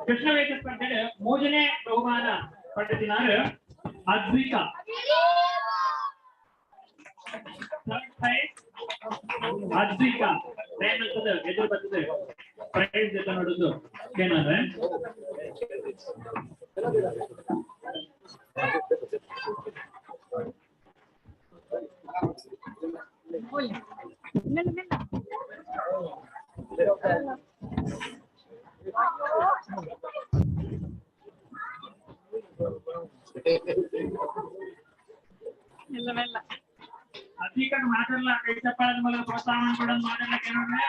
ಕೃಷ್ಣವೇಷ ಸ್ಪರ್ಧೆ ಮೂರನೇ ಬಹುಮಾನ ಪಡೆದಿನಾರು ಅದ್ವಿಕಾ. Third prize Advika. ದಯಮಲ್ತದ ಎದುರು ಬರ್ತದೆ ಪ್ರೈಸ್ ಜೊತೆ ನೋಡುದು ಏನಂದ್ರೆ. ಮೆಲ್ಲ ಮೆಲ್ಲ. ಅದ್ವಿಕಾಗ್ ಮಾತಾಡಲ್ಲ ಕೈ ಚಪ್ಪಾಳದ ಮೂಲಕ ಪ್ರೋತ್ಸಾಹ ಕೊಡೋದು ಮಾತಾಡಲ್ಲ.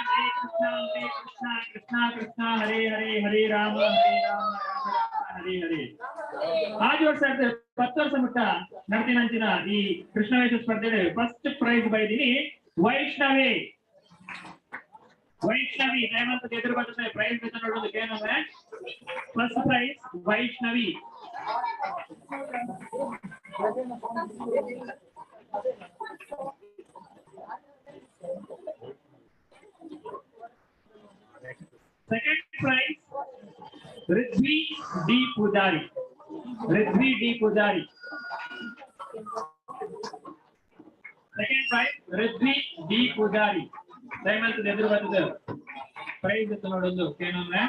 ಹರೇ ಕೃಷ್ಣ ಹರೇ ಕೃಷ್ಣ ಕೃಷ್ಣ ಕೃಷ್ಣ ಹರೇ ಹರೇ, ಹರೇ ರಾಮ ಹರೇ ರಾಮ ರಾಮ ರಾಮ ಹರೇ ಹರೇ. ಆಜು ವರ್ಷ 10 ವರ್ಷ ಮುಟ್ಟ ನಡ್ತಿನಂಚಿನ ಈ ಕೃಷ್ಣವೇಷ ಸ್ಪರ್ಧೆ ಫಸ್ಟ್ ಪ್ರೈಸ್ ಬೈದಿನಿ ವೈಷ್ಣವಿ. ವೈಷ್ಣವಿ ದಯಮಂತ ಎದುರು ಬರ್ತದೆ ಪ್ರೈಸ್ ಬೇಕು ನೋಡೋದಕ್ಕೆ ಏನಂದ್ರೆ first prize Vaishnavi. Second prize Ridhvi D Pujari. Ridhvi D Pujari second prize Ridhvi D Pujari. ದಯಮಾಡಿ ಎದುರು ಬರ್ತದೆ ಪ್ರೈಸ್ ನೋಡೋದು ಏನಂದ್ರೆ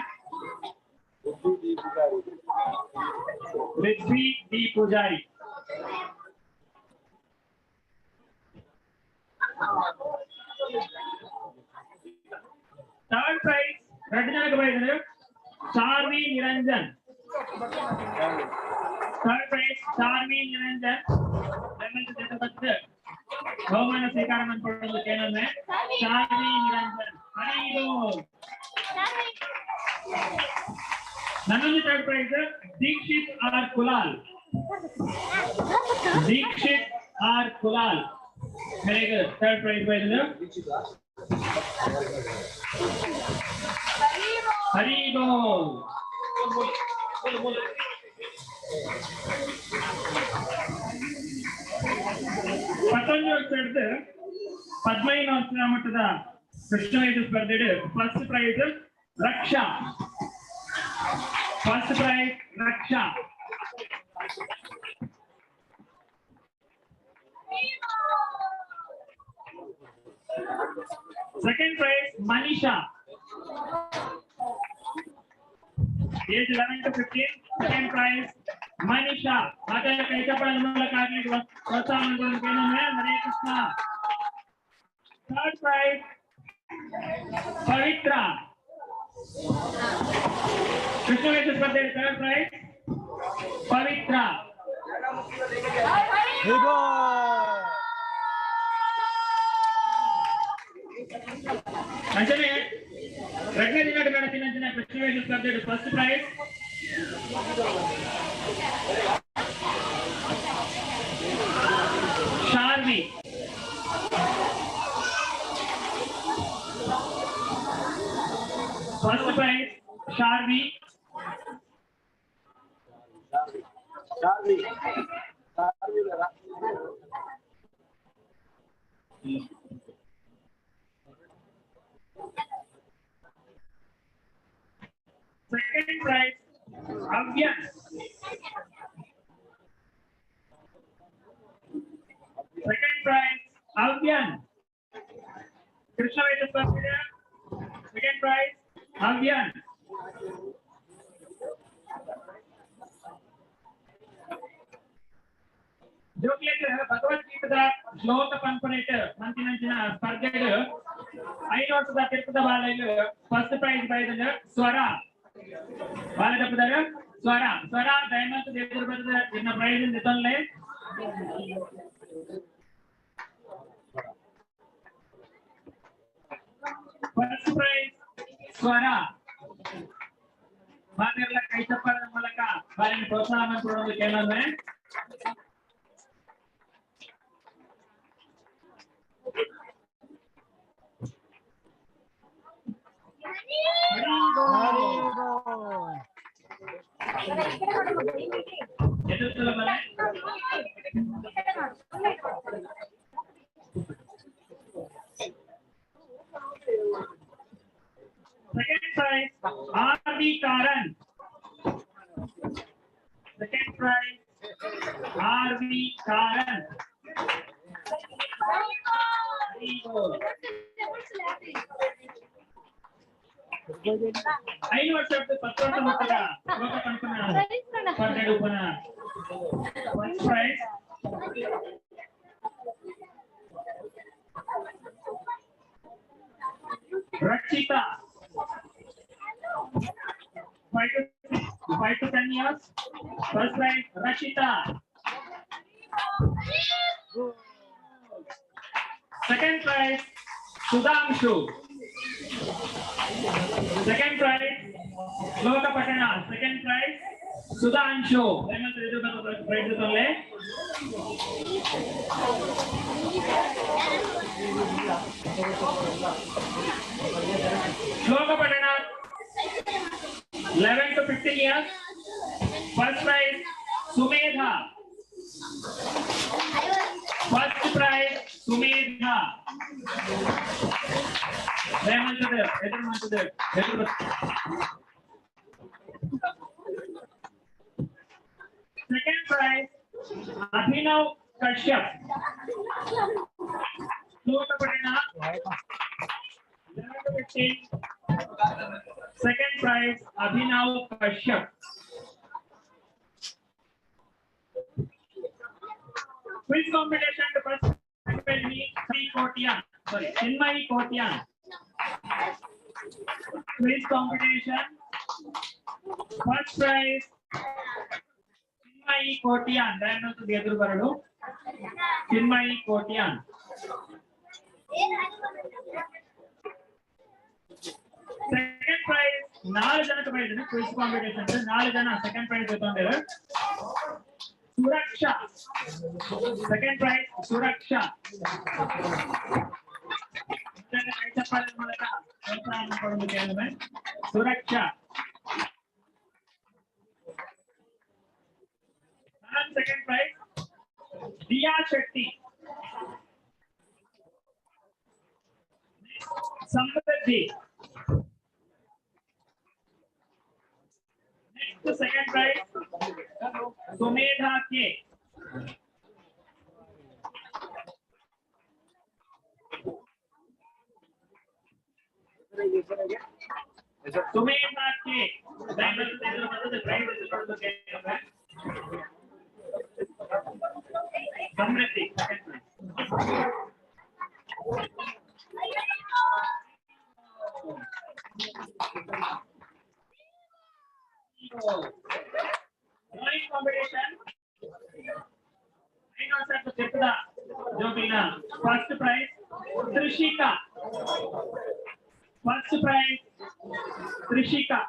Ridhvi D Pujari. Third prize ಎರಡು ಜನಕ್ಕೆ ಬೈದರು Charvi Niranjan. Third prize Charvi Niranjan. ದಯಮಾಡಿ ಬರ್ತದೆ ಬಹುಮಾನ ಸ್ವೀಕಾರ ಮಾಡ್ಕೊಳ್ಳೋದಕ್ಕೆ ಏನಂದ್ರೆ ಚಾರ್ವಿ ನಿರಂಜನ್. ಹರಿ ಬೋಲ್. ನನ್ನೊಂದು third prize Dikshit R Kulal. Dikshit R Kulal very good third prize ಬೈದರು. ಹರಿ ಬೋಲ್. ಪತಂಜ ಹಿಡಿದು 15 ವರ್ಷ ಮಟ್ಟದ ಕೃಷ್ಣವೇದ ಸ್ಪರ್ಧೆ first prize Raksha. First prize Raksha. Second prize Manisha, age 11 to 15. Second prize Manisha. ಮಾತಾಡ ಕೈ ಚಪ್ಪಾಳೆ ಮೂಲಕ ಆಗ್ಲಿ ಪ್ರೋತ್ಸಾಹ ಮಾಡ್ಕೊಳ್ಳೋದಕ್ಕೆ ಏನಂದ್ರೆ Hare Krishna. Third prize Pavitra. ಕೃಷ್ಣವೇಷ ಸ್ಪರ್ಧೆ ಥರ್ಡ್ ಪ್ರೈಸ್ ಪವಿತ್ರ. ಅಂಚನೆ ಎರಡನೇ ದಿನ ನಡತಿನ ಅಂಚನೆ ಕೃಷ್ಣವೇಷ ಸ್ಪರ್ಧೆ first prize Sharvi. First prize Sharvi. Second prize Avyan. Second prize Avyan. ಕೃಷ್ಣವೇಷ ಸ್ಪರ್ಧೆ ಸೆಕೆಂಡ್ ಪ್ರೈಸ್ ಅವ್ಯನ್. ಜೋಕ್ಲೇಟ್ ಭಗವದ್ಗೀತದ ಶ್ಲೋಕ ಪನ್ಪನೇಟ್ ಮಂತಿನಂಚಿನ ಸ್ಪರ್ಧೆಡ್ 5 ವರ್ಷದ ತಿರುಪದ ಬಾಲೆಗ್ ಫಸ್ಟ್ ಪ್ರೈಸ್ ಬೈದಂಗ ಸ್ವರ. ಬಾಲೆ ತಪ್ಪದಾಗ ಸ್ವರ. ಸ್ವರ ದಯಮಂತ ದೇವರು ಬರ್ತದೆ ಇನ್ನ ಪ್ರೈಸ್ ತೊಂದ್ರೆ. ಫಸ್ಟ್ ಪ್ರೈಸ್ ಸ್ವರ. ಮಾತೆಲ್ಲ ಕೈ ಚಪ್ಪಾಳದ ಮೂಲಕ ಬಾಲಿನ ಪ್ರೋತ್ಸಾಹ ಕೊಡೋದಕ್ಕೆ ಏನಂದ್ರೆ ಎದುರು ಬಲೆ. Second prize R V Karan. Second prize R V Karan. ಐದು ವರ್ಷ ಪತ್ತು ವರ್ಷ ಮಕ್ಕಳ ಶ್ಲೋಕ ಪನ್ಪುನ ಸ್ಪರ್ಧೆಡ್ ಉಪ್ಪುನ first prize Rakshita, 5 to 10 years. First prize Rakshita. Second prize Sudhanshu. Second prize Shloka Patana. Second prize Sudhanshu. Prize ತೊಂದ್ರೆ. Shloka Patana, 11 to 15 years. First prize Sumedha. First prize Sumedha. ದಯಮಾಡಿ ಎದುರು ಮಾಡ್ತದೆ ಎದುರು. Second prize Abhinav Kashyap. Shloka Patana, 11 to 15. Second prize Abhinav Kashyap. Quiz competition, the first will be Sri Kotian. Sorry, Chinmayi Kotian. Quiz competition. First prize Chinmayi Kotian. ದಯವಿಟ್ಟು ಎದುರು ಬರಲು. ಚಿನ್ಮಯಿ Kotian. Second prize ನಾಲ್ಕು ಜನಕ್ಕೆ ಬೈದಿದೆ. Quiz competition ನಾಲ್ಕು ಜನ second prize ತಗೊಂಡಿದ್ದಾರೆ. ಸುರಕ್ಷಾ, second prize ಸುರಕ್ಷಾ. ಕೈ ಮೂಲಕ ಪ್ರೋತ್ಸಾಹ ಕೊಡೋದಕ್ಕೆ ಸುರಕ್ಷಾ. Second prize Diya Shetty. Samriddhi. Next, second prize Sumedha K. Sumedha K. Samriddhi second prize. Drawing competition, ಐದು ವರ್ಷ ಚೆಕ್ಕದ ಜೋಬಿನ first prize Trishika. First prize Trishika.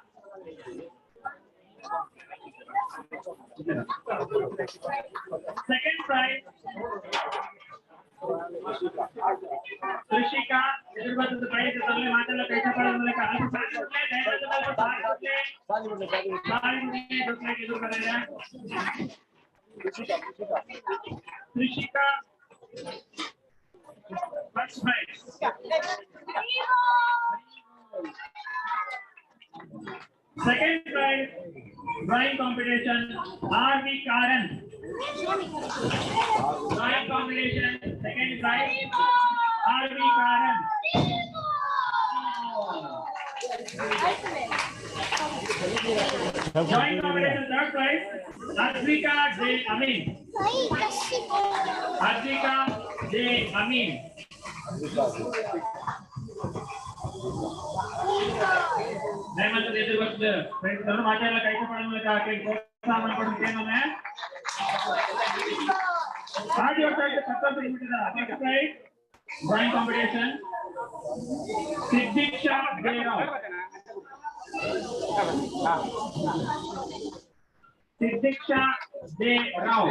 Second prize Trishika. ಎದುರು ಬಂದದ್ದು ಪ್ರೈಸ್ ತಗೊಳ್ಳಿ. ಮಾತೆಲ್ಲ ಕೈ ಚಪ್ಪಾಳೆ ಮೂಲಕ. ಅಲ್ಪ ಸಾಕು, ದಯವಿಟ್ಟು ಸ್ವಲ್ಪ ಸಾಕು, ಸಾಕು, ಎದುರು ಬರಲ್ಲ. Trishika first prize. Second prize drawing competition R V Karan. Drawing competition second prize R V Karan. Drawing competition third prize Advika J Amin. Advika J Amin. ದಯಮಾಡಿ ಎದುರು ಬರ್ತದೆ. ಮಾತೆಲ್ಲ ಕೈ ಚಪ್ಪಾಳೆ ಮೂಲಕ ಆಕೆಗೆ ಪ್ರೋತ್ಸಾಹ ಕೊಡುತ್ತೇನೆ. ಆದಿ ವರ್ಷ first prize drawing competition Siddhiksha Jayarao. Siddhiksha J Rao.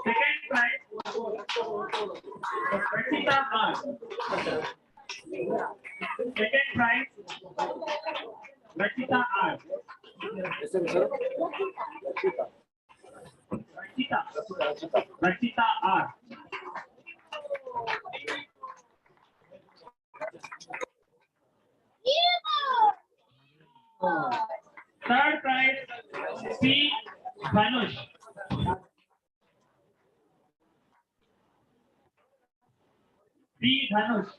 Second prize Rachita R. Second prize Rachita R. Rachita, Rachita R. Third prize P Dhanush. P Dhanush.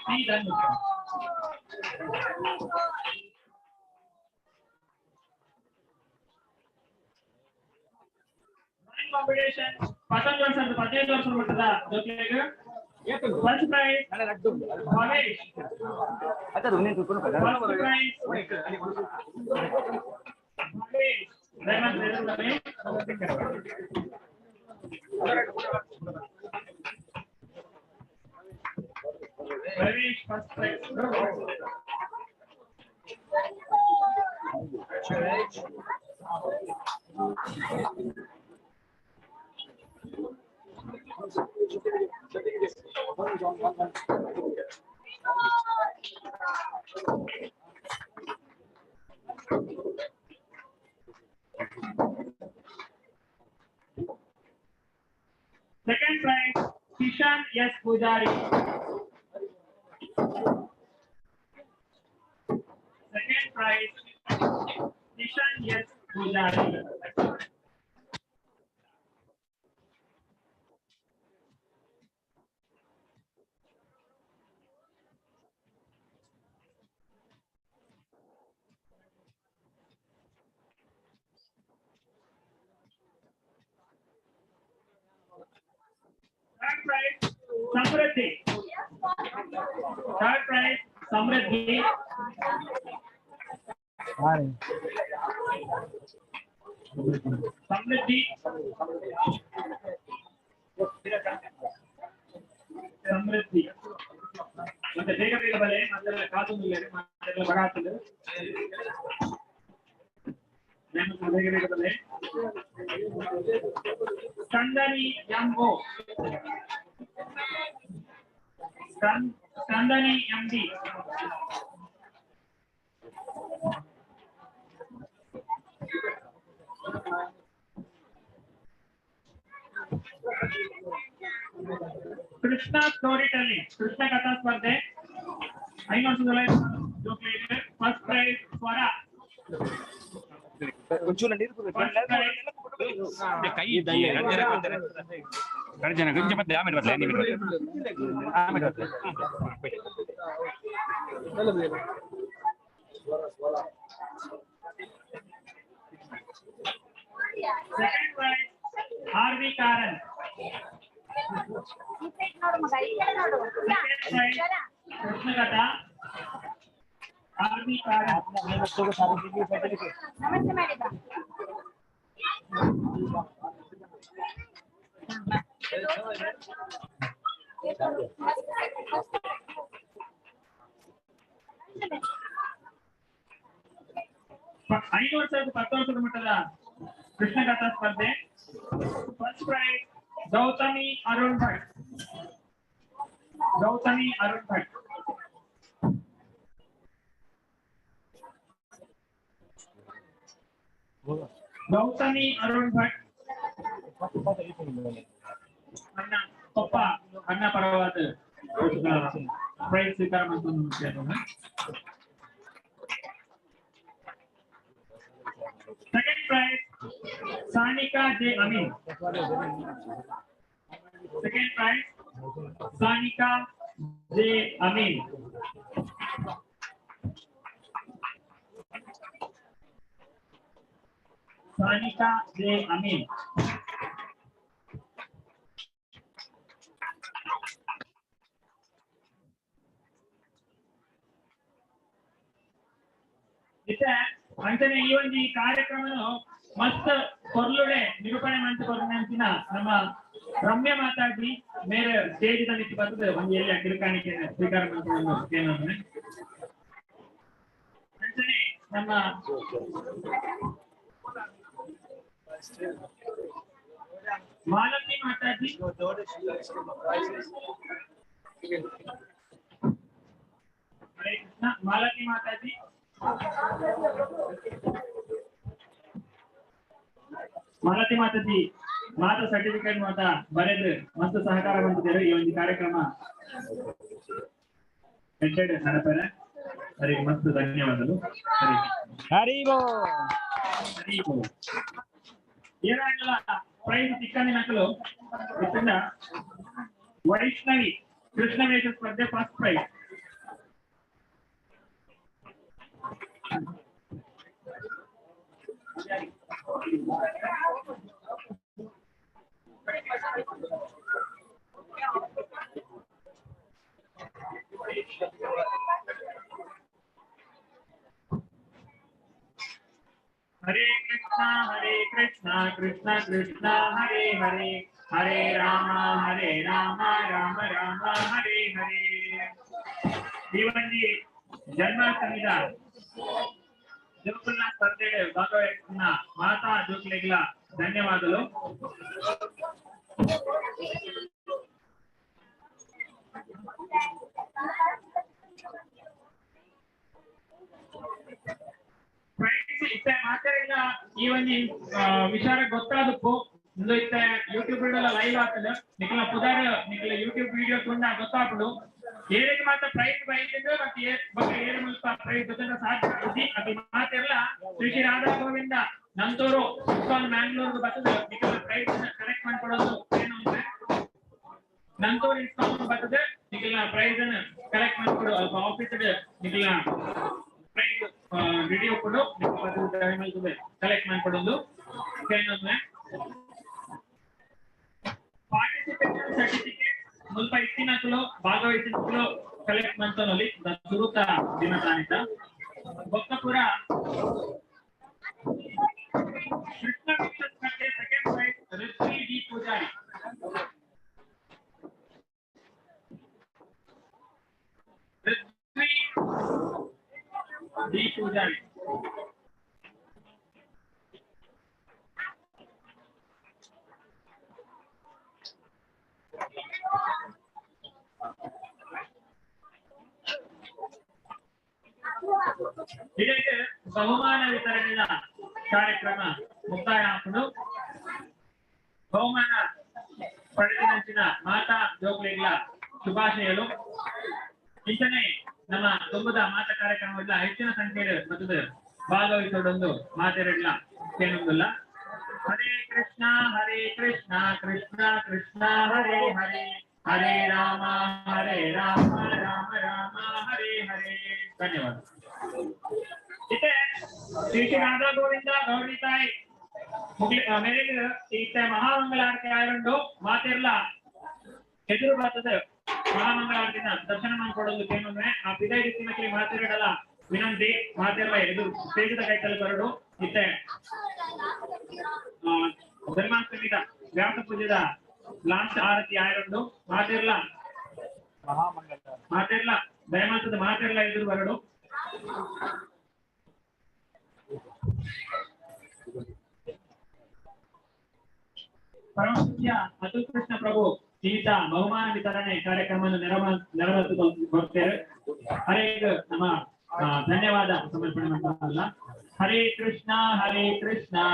P Dhanush. Competition 19 ವರ್ಷ 15 ವರ್ಷ ಬರ್ತದ ಜೊತೆಗೆ. First prize Bhavesh. First prize Bhavesh. Bhavesh first prize. Second prize, Kishan S. Pujari. Second prize, Kishan S. Pujari. Third prize, Samriddhi. Third prize, Samriddhi. Samriddhi. Samriddhi. ಮತ್ತೆ ಬೇಗ ಬೇಗ ಬಲೆ ಮತ್ತೆ ಕಾತುಂದಿಲ್ಲ ಮತ್ತೆ ಬರಾತದೆ ಬೇಗ ಬೇಗ ಬಲೆ. Chandani M O. Chandani M D. Krishna story telling Krishna ಕಥಾ ಸ್ಪರ್ಧೆ 5 ವರ್ಷದ ಫಸ್ಟ್ ಪ್ರೈಸ್ ಸ್ವರ. Second prize R V Karan. Krishna ಕಥಾ ಆರ್ ವಿ ಕಾರನ್. ನಮಸ್ತೆ ಮಾಡಿ ಬಾ. 5 ವರ್ಷದ 10 ವರ್ಷದ ಮಟ್ಟದ ಕೃಷ್ಣ ಕಥಾ ಸ್ಪರ್ಧೆ. First prize Gautami Arun Bhat. Gautami Arun Bhat. Gautami Arun Bhat. ಅಣ್ಣ ಪಪ್ಪ ಅಣ್ಣ ಪರವಾದ ಪ್ರೈಸ್ ಸ್ವೀಕಾರ ಮಾಡ್ಕೊಂಡು. Second prize Sanika J Amin. Second prize Sanika J Amin. Sanika J Amin. ಅಂಚನೆ ಈ ಒಂದು ಈ ಕಾರ್ಯಕ್ರಮನು ಮಸ್ತ್ ಕೊರ್ಲುಡೆ ನಿರೂಪಣೆ ಮಂತ್ ಕೊರ್ನಂಚಿನ ನಮ್ಮ ರಮ್ಯ ಮಾತಾಡಿ ಮೇರೆ ಸ್ಟೇಜ್ ದಲ್ಲಿ ಬರ್ತದೆ ಒಂದು ಎಲ್ಲಿ ಕಿರುಕಾಣಿಕೆ ಸ್ವೀಕಾರ ಮಾಡ್ಕೊಂಡು. ಅಂಚನೆ ನಮ್ಮ ಮಾಲತಿ ಮಾತಾಜಿ ಹರೇ ಕೃಷ್ಣ. ಮಾಲತಿ ಮಾತಾಜಿ ಮಾಲತಿ ಮಾತಾಜಿ ಮಾತಾ ಸರ್ಟಿಫಿಕೇಟ್ ಮಾತಾ ಬರೆದು ಮಸ್ತ್ ಸಹಕಾರ ಬಂದಿದ್ದಾರೆ ಈ ಒಂದು ಕಾರ್ಯಕ್ರಮ ಎಡ್ಡೆಡ್ ನಡಪರೆ ಹರಿ ಮಸ್ತ್ ಧನ್ಯವಾದಗಳು. ಹರಿ ಹರಿ ಬೋಲ್. ಹರಿ ಬೋಲ್. ಏನಾಗಲ್ಲ ಪ್ರೈಸ್ ಸಿಕ್ಕಂದಿನಕಲು ಇತ್ತಿನ ವೈಷ್ಣವಿ ಕೃಷ್ಣವೇಷ ಸ್ಪರ್ಧೆ ಫಸ್ಟ್ ಪ್ರೈಸ್. हरे कृष्णा कृष्ण कृष्ण हरे हरे, हरे राम राम राम हरे हरे. ಈ ಜನ್ಮಾಷ್ಟಮಿದ ಜೋಕುಲ್ನ ಸ್ಪರ್ಧೆಗೆ ಭಾಗವಹಿಸಿದ ಮಾತಾ ಜೋಕುಲಿಗಳ ಧನ್ಯವಾದಗಳು. ಇತ್ತೆ ಮಾತಾಡಿದ ಈ ಒಂಜಿ ವಿಚಾರ ಗೊತ್ತಾದಕ್ಕು ಇಂದು ಇತ್ತೆ ಯೂಟ್ಯೂಬ್ ಲೈವ್ ಆಗ್ತದೆ. ನಿಕಲ ಪುದಾರ್ ನಿಕಲ ಯೂಟ್ಯೂಬ್ ವಿಡಿಯೋ ತುಂಡ ಗೊತ್ತಾಪುಡು ಏರಿಗೆ ಮಾತ್ರ ಪ್ರೈಸ್ ಬೈದಿದ್ದು ಮತ್ತೆ ಬಗ್ಗೆ ಏರು ಮುಲ್ಪ ಪ್ರೈಸ್ ಗೊತ್ತಂಡ ಸಾಧ್ಯ ಆಗುತ್ತಿ. ಅದು ಮಾತೆಲ್ಲ ಶ್ರೀ ಶ್ರೀ ರಾಧಾ ಗೋವಿಂದ ನಂತೂರು ಇಸ್ಕಾನ್ ಮ್ಯಾಂಗ್ಳೂರ್ ಬರ್ತದೆ. ನಿಕಲ ಪ್ರೈಸ್ ಕಲೆಕ್ಟ್ ಮಾಡ್ಕೊಡೋದು ಏನು ಅಂದ್ರೆ ನಂತೂರು ಇಸ್ಕಾನ್ ಬರ್ತದೆ. ನಿಕಲ ಪ್ರೈಸ್ ಅನ್ನು ಕಲೆಕ್ಟ್ ಮಾಡ್ಕೊಡು ಅಲ್ಪ ಆಫೀಸ್ ನಿಕಲ ಪ್ರೈಸ್ ವಿಡಿಯೋ ಕೊಡು ಕಲೆಕ್ಟ್ ಮಾಡ್ಕೊಡೋದು. ಪಾರ್ಟಿಸಿಪೇಷನ್ ಸರ್ಟಿಫಿಕೇಟ್ ಮುಲ್ಪ ಇತ್ತಿನಕುಲು ಭಾಗವಹಿಸಿನಕುಲು ಕಲೆಕ್ಟ್ ಮಾಡ್ತಾನಲ್ಲಿ ಸುರುತ ದಿನ ತಾನಿತ. ಬೊಕ್ಕಪುರ ಕೃಷ್ಣ ಸ್ಪರ್ಧೆ second prize Rithvi D Pujari. Rithvi D Pujari. ಇದಕ್ಕೆ ಬಹುಮಾನ ವಿತರಣೆಯ ಕಾರ್ಯಕ್ರಮ ಮುಕ್ತಾಯ ಆಪುಂಡು. ಬಹುಮಾನ ಪಡೆದಿನಂಚಿನ ಮಾತಾ ಜೋಕುಲಿಗಳ ಶುಭಾಶಯಗಳು. ಇಂಚನೆ ನಮ್ಮ ತುಂಬದ ಮಾತಾ ಕಾರ್ಯಕ್ರಮವಿಲ್ಲ ಹೆಚ್ಚಿನ ಸಂಖ್ಯೆಯಲ್ಲಿ ಮತ್ತು ಭಾಗವಹಿಸೋಡೊಂದು ಮಾತೆರಡ್ಲ ಕೇಳುವುದಿಲ್ಲ. ಹರೇ ಕೃಷ್ಣ ಕೃಷ್ಣ ಕೃಷ್ಣ ಹರೇ ಹರೇ, ಹರೇ ರಾಮ ರಾಮ ರಾಮ ಹರೇ ಹರೇ. ಧನ್ಯವಾದ. ಇತ್ತೆ ಶ್ರೀ ಶ್ರೀ ರಾಧಾ ಗೋವಿಂದ ಗೌರಿ ತಾಯಿ ಮೇರೆಗೆ ಇತ್ತೆ ಮಹಾಮಂಗಳಾರತಿ ಆಯರುಂಡು. ಮಾತೆರ್ಲ ಎದುರು ಬರ್ತದೆ ಮಹಾಮಂಗಳಾರತಿನ ದರ್ಶನ ಮಾಡ್ಕೊಡೋದು ಏನಂದ್ರೆ ಆ ಪಿದೈ ರೀತಿನಲ್ಲಿ ಮಾತೆರಡಲ ವಿನಂತಿ. ಮಾತೆರ್ಲ ಎದುರು ಸ್ಟೇಜದ ಕೈತಲ್ಲಿ ಬರಡು. ಇತ್ತೆ ಜನ್ಮಾಷ್ಟಮಿದ ವ್ಯಾಸ ಪೂಜೆದ ಲಾಸ್ಟ್ ಆರತಿ ಆಯರುಂಡು. ಮಾತೆರ್ಲ ಮಾತೆರ್ಲ ದಯಮಾತದ ಮಾತೆರ್ಲ ಎದುರು ಬರಡು. ಪರಮಪೂಜ್ಯ ಅತುಲ್ ಕೃಷ್ಣ ಪ್ರಭು ಸೀತಾ ಬಹುಮಾನ ವಿತರಣೆ ಕಾರ್ಯಕ್ರಮವನ್ನು ನೆರವೇರಿಸಿಕೊಳ್ತೇವೆ. ಹರೇ ನಮ್ಮ ಧನ್ಯವಾದ ಸಮರ್ಪಣೆ ಮಾಡ್ತಾರಲ್ಲ. ಹರೇ ಕೃಷ್ಣ ಹರೇ ಕೃಷ್ಣ.